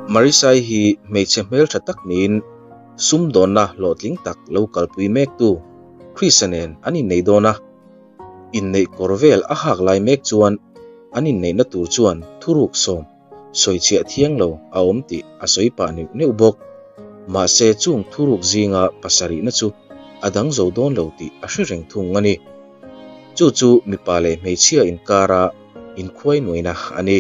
Marisai hi hmeichhe hmeltha tak niin sumdawnna hlawhtling tak lo kalpui mektu Chris-a nen an innei dawn a. Inneih kawr vel a hak lai mek chuan an inneihna tur chuan thuruk sawm sawichhiah thiang lo a awm tih a sawi pah neuh neuh bawk. Mahse chung thuruk zinga pasarihna chu a dang zo dawn lo tih a hre reng thung a ni. Chu chu mipa leh hmeichhia inkara inkhuainuaina a ni.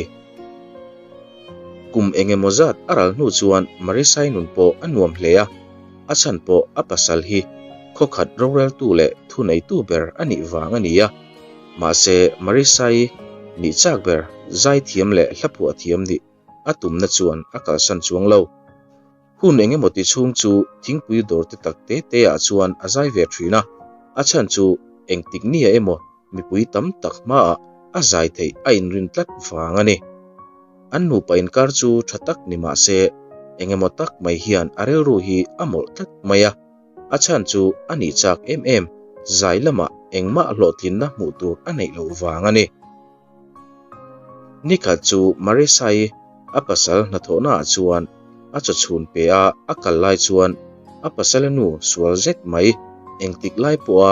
Kum eng emaw zat a ral hnu chuan Marisai nun pawh a nuam hle a, a chhan pawh a pasal hi khawkhat roreltu leh thuneitu ber a nih vang a ni a. Mahse Marisai nih chak ber zaithiam leh hlaphuah thiam nih a tumna chuan a kalsan chuang lo. Hun eng emaw ti chhung chu thingpui dawr te tak te te ah chuan a zai ve thin a, a chhan chu engtik nia emaw mipui tam tak hmaah a zai theih a inrin tlat vang a ni. An nupa inkar chu tha tak ni mah se eng emaw tak mai hian a rilru hi a mawlh tlat mai a, a chhan chu a nih chak em em zai lamah engmah hlawhtlinna hmuh tur a neih loh vang a ni. Nikhat chu Marisai a pasal hnathawhnaah chuan a chawchhun pe a, a kal lai chuan a pasala nu sual zet mai engtik lai pawha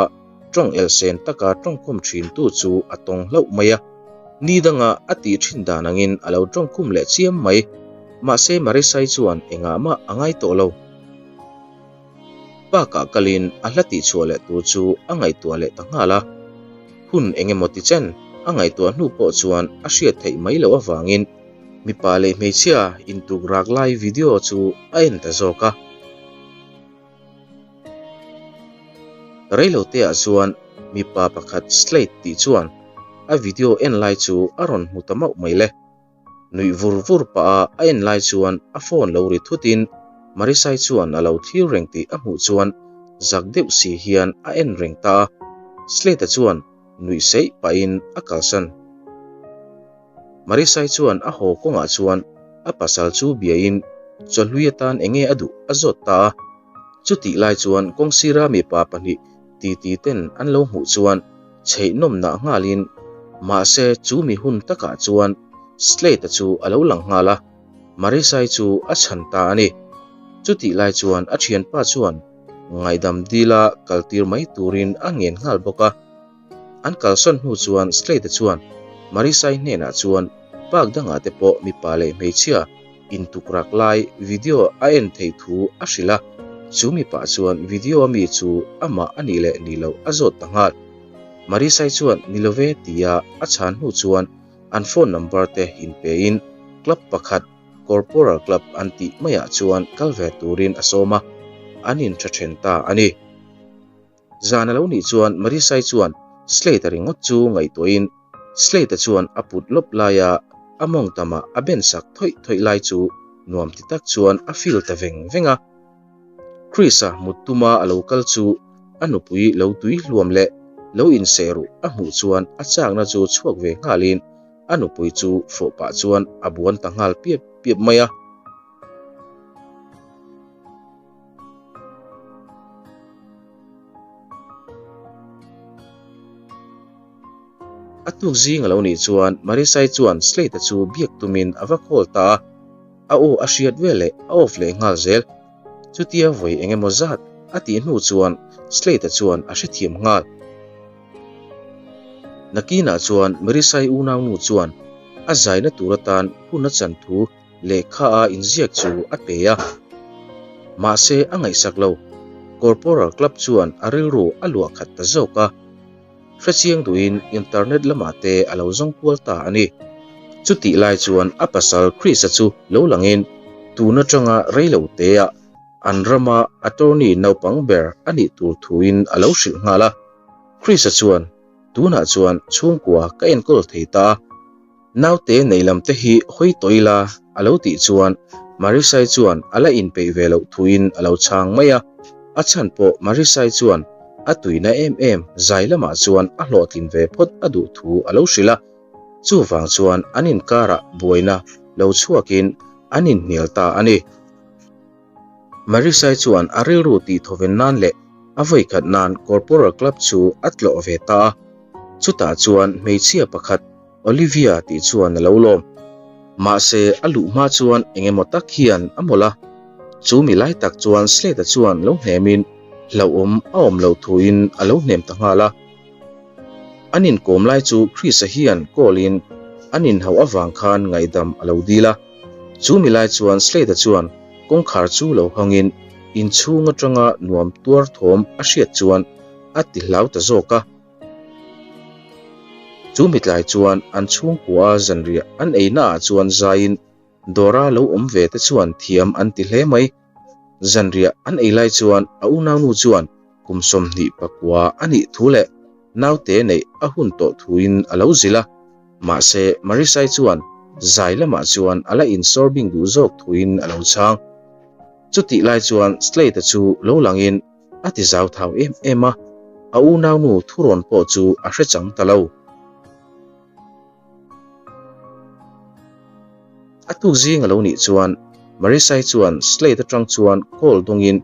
tawng elsen taka tawngkhum thintu chu a tawng hlauh mai a. Ni danga a tih thin dan angin a lo tawngkhum leh chiam mai. Mahse Marisai chuan engah mah a ngai tawh lo. Park ah kalin a hla tihchhuah leh tur chu a ngaihtuah leh ta nghal a. Hun eng emaw ti chen a ngaihtuah hnu pawh chuan a hriat theih mai loh avangin mipa leh hmeichhia intuk rak lai video chu a en ta zawk a. Reilote ah chuan mipa pakhat Slade tih chuan a video en lai chu a rawn hmu ta mauh mai le. Nuih vur vur pah a a en lai chuan a phone lo ri thut in Marisai chuan a lo thlir reng tih a hmuh chuan zak deuh si hian a en reng ta a, Slate-a chuan nuih seih pah in a kalsan. Marisai chuan a haw kawngah chuan a pasal chu bia in chawhlui atan enge a duh a zawt ta a, chutih lai chuan kawngsira mipa pahnih titi ten an lo hmuh chuan chheih nawmnah nghalin mahse chu mi hun takah chuan Slate-a chu a lo lang nghal a, Marisai chu a chhan ta a ni. Chutih lai chuan a thianpa chuan ngaihdam dila kaltir mai turin a ngen nghal bawk a. An kalsawn hnu chuan Slate-a chuan Marisai hnenah chuan park dangah te pawh mipa leh hmeichhia intukrak lai video a en theih thu a hrilh a, chu mipa chuan video a mi chu amah a nih leh nih loh a zawt ta nghal. Marisai chuan ni lo ve tia a chhan hnu chuan an phone number te inpein club pakhat Corporal Club an tih maiah chuan kal ve turin a sawm a, an intha then ta a ni. Zan a lo nih chuan Marisai chuan Slate-a ringawt chu ngaihtuahin Slate-a chuan a put lawp laia a mawng tamah a ben sak thawih thawih lai chu nuam ti tak chuan a feel ta veng veng a. Chris-a mut tuma a lo kal chu a nupui lo tui hluam leh lo inseh ruh a hmuh chuan a chakna chu chhuak ve nghalin a nupui chu fawh pah chuan a buan ta nghal piap piap mai a. A tuk zing a lo nih chuan Marisai chuan Slate-a chu biak tumin a va call ta a, a aw a hriat veleh a off leh nghal zel. Chutia vawi eng emaw zat a tih hnu chuan Slate-a chuan a hrethiam nghal. Nakinah chuan Marisai unaunu chuan a zaina tur atan hun a chan thu Lehkha a inziak chu a pe a, mahse a ngaihsak lo. Corporal Club chuan a rilru a luah khat ta zawk a, hrechiang duhin internet lamah te a lo zawng kual ta a ni. Chutih lai chuan a pasal Chris-a chu lo langin tun atanga rei lo teah an rama attorney naupang ber a nih tur thuin a lo hrilh nghal a. Chris-a chuan, Tunah chuan chhungkua ka enkawl thei ta a, Naute nei lam te hi hawi tawh ila a lo tih chuan Marisai chuan a la inpeih ve loh thuin a lo chhang mai a, a chhan pawh Marisai chuan a tuina em em zai lamah chuan a hlawhtlin ve phawt a duh thu a lo hrilh a, chuvang chuan an inkarah buaina lo chhuakin an inhnial ta a ni. Marisai chuan a rilru tih thawven nan leh a vawikhat nan Corporal Club chu a tlawh ve ta a, chutah chuan hmeichhia pakhat Olivia tih chuan a lo lawm. Mahse, a luh hma chuan eng emaw tak hian a mawlh a. Chu mi lai tak chuan Slade-a chuan lo hnemin hlauhawm a awm loh thuin a lo hnem ta nghal a. An inkawm lai chu Chris-a hian call-in an inhauh avang khan ngaihdam a lo dil a. Chu mi lai chuan Slade-a chuan kawngkhar chu lo hawngin inchhung atanga nuam tuar thawm a hriat chuan a ti hlau ta zawk a. Chu mi tlai chuan an chhungkua zanriah an eina ah chuan zaiin Dora lo awm ve te chuan thiam an ti hle mai. Zanriah an ei lai chuan a unaunu chuan kum 29 a nih thu leh naute neih a hun tawh thuin a lo zilh a. Mahse, Marisai chuan zai lamah chuan a la insawr bing duh zawk thuin a lo chhang. Chutih lai chuan Slade-a chu lo langin a ti zau thau em em a, a unaunu thurawn pawh chu a hre chang ta lo. A tuk zing a lo nih chuan Marisai chuan Slade atang chuan call dawngin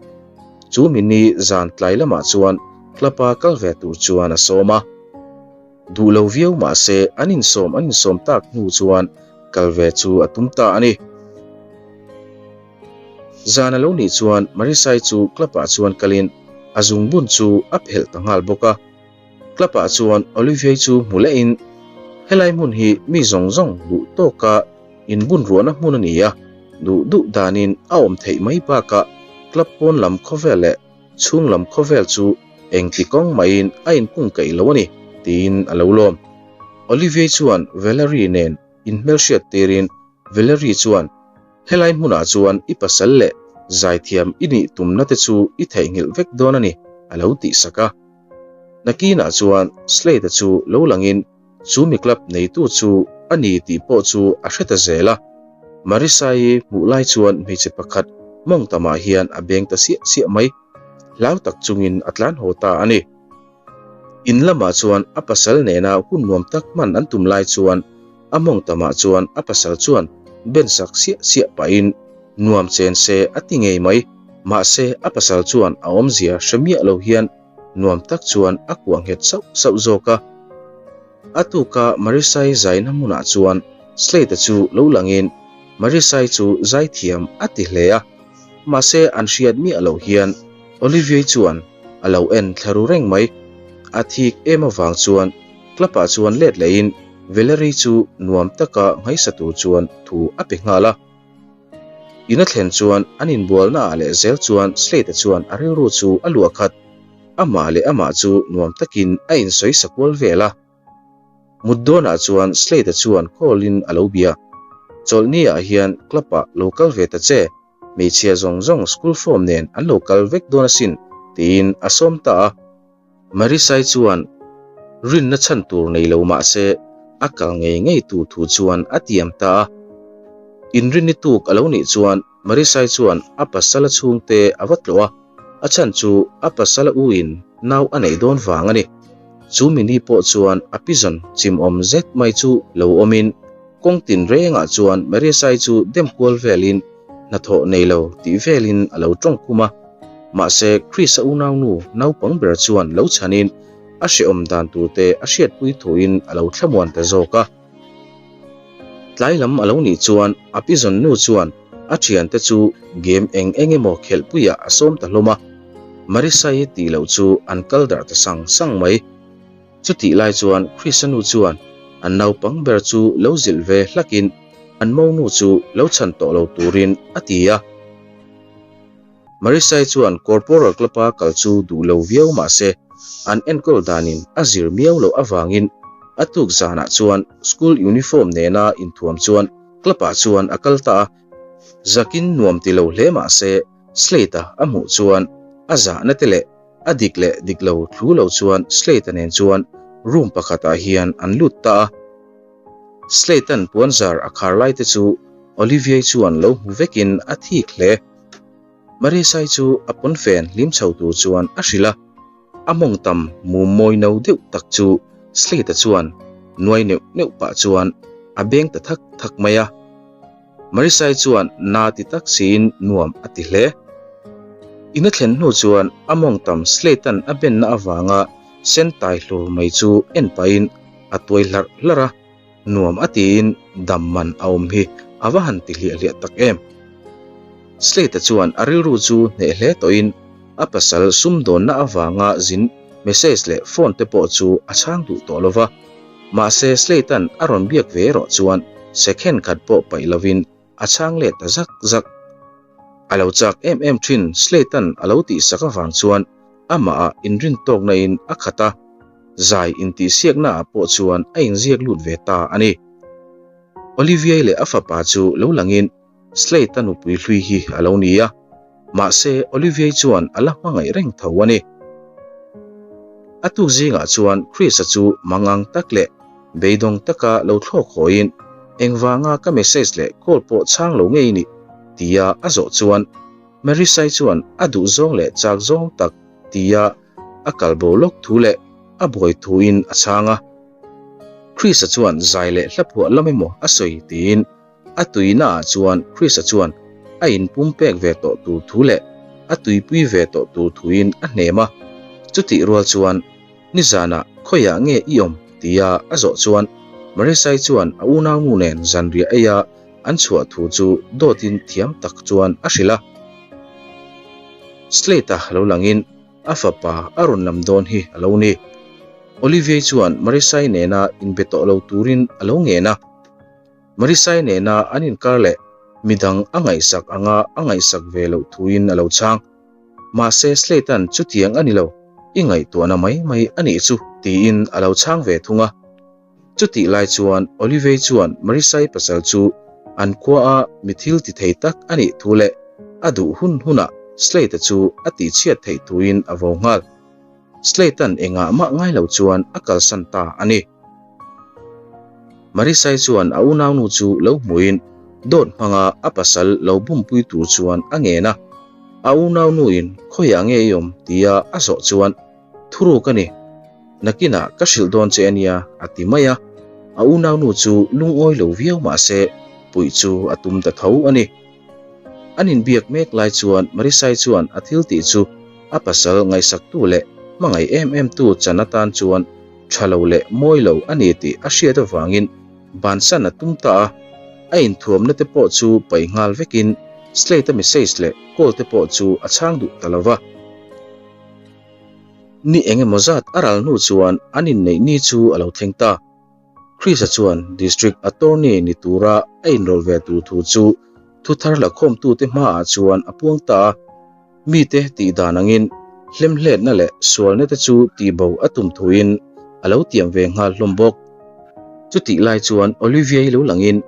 chu mini zan tlai lamah chuan club-a kal ve tur chuan a sawm a. Duh lo viau mah se an insawm an insawm tak hnu chuan kal ve chu a tum ta a ni. Zan a lo nih chuan Marisai chu club-ah chuan kalin a zungbun chu a phelh ta nghal bawk a. Club-ah chuan Olivier chu hmu lehin, Helai hmun hi mi zawng zawng duh tawka inbun ruahna hmun a ni a, duh duh danin a awm theih mai bakah club pawn lam khawvel leh chhung lam khawvel chu engti kawng maiin a inkung kaih lo a ni, tiin a lo lawm. Olivier chuan Valerie nen inhmelhriat tirin Valerie chuan, Helai hmunah chuan i pasal leh zaithiam i nih tumna te chu i theihnghilh vek dawn a ni, a lo tihsak a. Nakinah chuan Slade-a chu lo langin chu mi club neitu chu a ni tih pawh chu a hre ta zel a. Marissa-i hmuh lai chuan hmeichhe pakhat mawng tamah hian a beng ta siah siah mai. Hlau tak chungin a tlan haw ta a ni. In lamah chuan a pasal nena hun nuam tak hman an tum lai chuan a mawng tamah chuan a pasal chuan ben sak siah siah pahin nuam chen se a ti ngei mai. Mahse a pasal chuan a awmzia hre miah lo hian nuam tak chuan a kuah nghet sauh sauh zawk a. A tuka Marisai zaina hmunah chuan Slade-a chu lo langin Marisai chu zaithiam a ti hle a. Mahse an hriat miah loh hian Olivier chuan a lo en thla ru reng mai. A thik em avang chuan club ah chuan let lehin Valerie chu nuam taka nghaisa tur chuan thu a pe nghal a. In a thlen chuan an inbualna ah leh zel chuan Slade-a chuan a rilru chu a luah khat. Amah leh amah chu nuam takin a insawi sa kual vel a. Mut dawnah chuan Slade-a chuan call-in a lo bia. Chawlhni ah hian club ah lo kal ve ta che. Hmeichhia zawng zawng school form nen an lo kal vek dawn asin, tiin a sawm ta a. Marisai chuan rinna chhan tur nei lo mah se a kal ngei ngei tur thu chuan a tiam ta a. Inrinni tuk a lo nih chuan Marisai chuan a pasala chhungte a va tlawh a, a chhan chu a pasala u in nau a neih dawn vang a ni. Chu mini pawh chuan a pizawn chimawm zet mai chu lo awmin Kawng tinrengah chuan Marisai chu dem kual velin hnathawh nei lo tih velin a lo tawng khum a. Mahse, Chris-a unaunu naupang ber chuan lo chhanin a hrehawm dan turte a hriatpui thuin a lo thlamuan ta zawk a. Tlai lam a lo nih chuan a pizawn nu chuan a thiante chu game eng eng emaw khelhpuiah a sawm ta hlawm a. Marisai tih loh chu an kal darh ta sang sang mai. Chutih lai chuan Krista nu chuan an naupang ber chu lo zilh ve hlakin an monu chu lo chhan tawh lo turin a ti a. Marisai chuan Corporal Club-a kal chu duh lo viau mah se an enkawl danin a zir miau loh avangin a tuk zanah chuan school uniform nena inthuam chuan club-ah chuan a kal ta a. Zakin nuam ti lo hle mah se Slate-a a hmuh chuan a zahna te leh A dik leh dik lo thlu lo chuan Slate-a nen chuan room pakhatah hian an lut ta a. Slate-a'n puanzar a khar lai te chu Olivier chuan lo hmu vekin a thik hle. Marisai chu a pawnfen hlim chho tur chuan a hrilh a. A mawng tam mum mawi no deuh tak chu Slate-a chuan nuai neuh neuh pah chuan a beng ta thak thak mai a. Marisai chuan na ti tak siin nuam a ti hle. In a thlen hnu chuan a mawngtam Slate-a'n a benna avanga sen tai hlur mai chu en pahin a tuai hlarh hlarh a, nuam a tiin Dam man a awm hi a va han ti hliah hliah tak em! Slate-a chuan a rilru chu hneh hle tawhin a pasal sumdawnna avanga zin message leh phone te pawh chu a chhang duh tawh lo va. Mahse Slate-a'n a rawn biak ve erawh chuan second khat pawh paih lovin a chhang let ta zak zak. A lo chak em em thin Slate-a'n a lo tihsak avang chuan amahah inrintawkna in a khat a, zai intihsiakna ah pawh chuan a inziak lut ve ta a ni. Olivier leh a fapa chu lo langin Slate-a nupui hlui hi a lo ni a, mahse Olivier chuan a la hmangaih reng tho a ni. A tuk zingah chuan Chris-a chu mangang tak leh beidawng taka lo thlawk hawiin engvanga ka message leh call pawh chhang lo ngei ni tia a zawh chuan Marisai chuan a duh zawng leh chak zawng tak tia a kal bo lawk thu leh a buai thuin a chhang a. Chris-a chuan zai leh hlaphuah lam emaw a sawi tiin A tuina ah chuan Chris-a chuan a inpumpek ve tawh tur thu leh a tuipui ve tawh tur thuin a hnem a. Chutih rual chuan, Nizanah khawiah nge i awm? tia a zawh chuan Marisai chuan a unaunu nen zanriah eia an chhuah thu chu dawtin thiam tak chuan a hrilh a. Slate-a lo langin a fapa a rawn lam dawn hi a lo ni. Olivier chuan Marisai nena inbe tawh lo turin a lo ngen a. Marisai nena an inkar leh midang a ngaihsak anga a ngaihsak ve loh thuin a lo chhang. Mahse Slate-a'n chutiang a ni lo, i ngaihtuahna mai mai a nih chu tiin a lo chhang ve thung a. Chutih lai chuan Olivey chuan Marisai pasal chu an khuaa mi thil ti thei tak a nih thu leh a duh hun hunah Slate-a chu a tihchhiat theih thuin a vo nghal. Slate-a'n engah mah ngai lo chuan a kalsan ta a ni. Marisai chuan a unaunu chu lo hmuin dawt hmanga a pasal lo bumpui tur chuan a ngen a. A unaunuin khawiah nge i awm tia a zawh chuan thuruk a ni, nakinah ka hrilh dawn che a nia a ti mai a. A unaunu chu lungawi lo viau mah se puih chu a tum ta tho a ni. An inbiak mek lai chuan Marisai chuan a thil tih chu a pasal ngaihsaktu leh hmangaih em em tu chan atan chuan tha lo leh mawi lo a ni tih a hriat avangin bansan a tum ta a. A inthuamna te pawh chu paih nghal vekin Slate-a message leh call te pawh chu a chhang duh ta lo va. Ni eng emaw zat a ral hnu chuan an inneih ni chu a lo thleng ta. Chris-a chuan District Attorney ni tura a inrawlh ve tur thu chu thuthar lakhawmtute hmaah chuan a puang ta a. Mite tih dan angin hlemhletna leh sualna te chu tihbo a tum thuin a lo tiam ve nghal hlawm bawk. Chutih lai chuan Olivia-i lo langin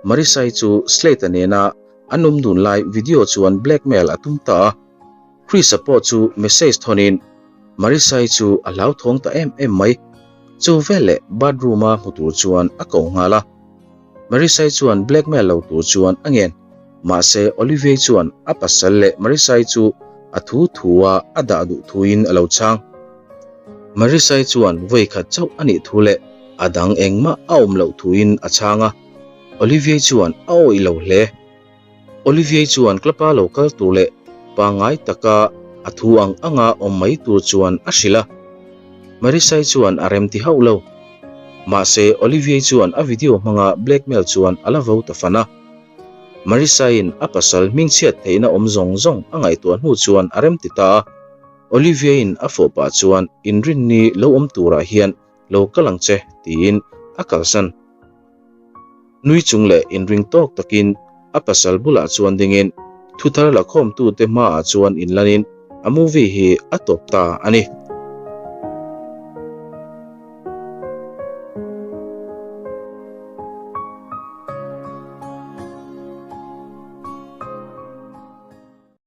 Marisa-i chu Slate-a nena an awm dun lai video chuan blackmail a tum ta a. Chris-a pawh chu message thawnin Marisa-i chu a hlauthawng ta em em mai. Chu veleh bathroom-a hmu tur chuan a ko nghal a. Marisai chuan blackmail lo tur chuan a ngen. Mahse Olivier chuan a pasal leh Marisai chu a thu thu a a dah duh thuin a lo chhang. Marisai chuan vawi khat chauh a nih thu leh a dang engmah a awm loh thuin a chhang a. Olivier chuan a awih lo hle. Olivier chuan club-a lo kal tur leh pangngai taka a thu ang anga awm mai tur chuan a hrilh a. Marisai chuan a rem ti hauh lo. Mahse, Olivier chuan a video hmanga blackmail chuan a la vo ta fan a. Marisaiin a pasal hmingchhiat theihna awm zawng zawng a ngaihtuah hnu chuan a rem ti ta a. Olivier-in a fawh pah chuan inrinni lo awm turah hian lo kal ang che tiin a kalsan. Nui chung leh inring tawk takin a pasal bulah chuan dingin thuthar la khawmtute hmaah chuan inlanin a movie hi a tawp ta a ni.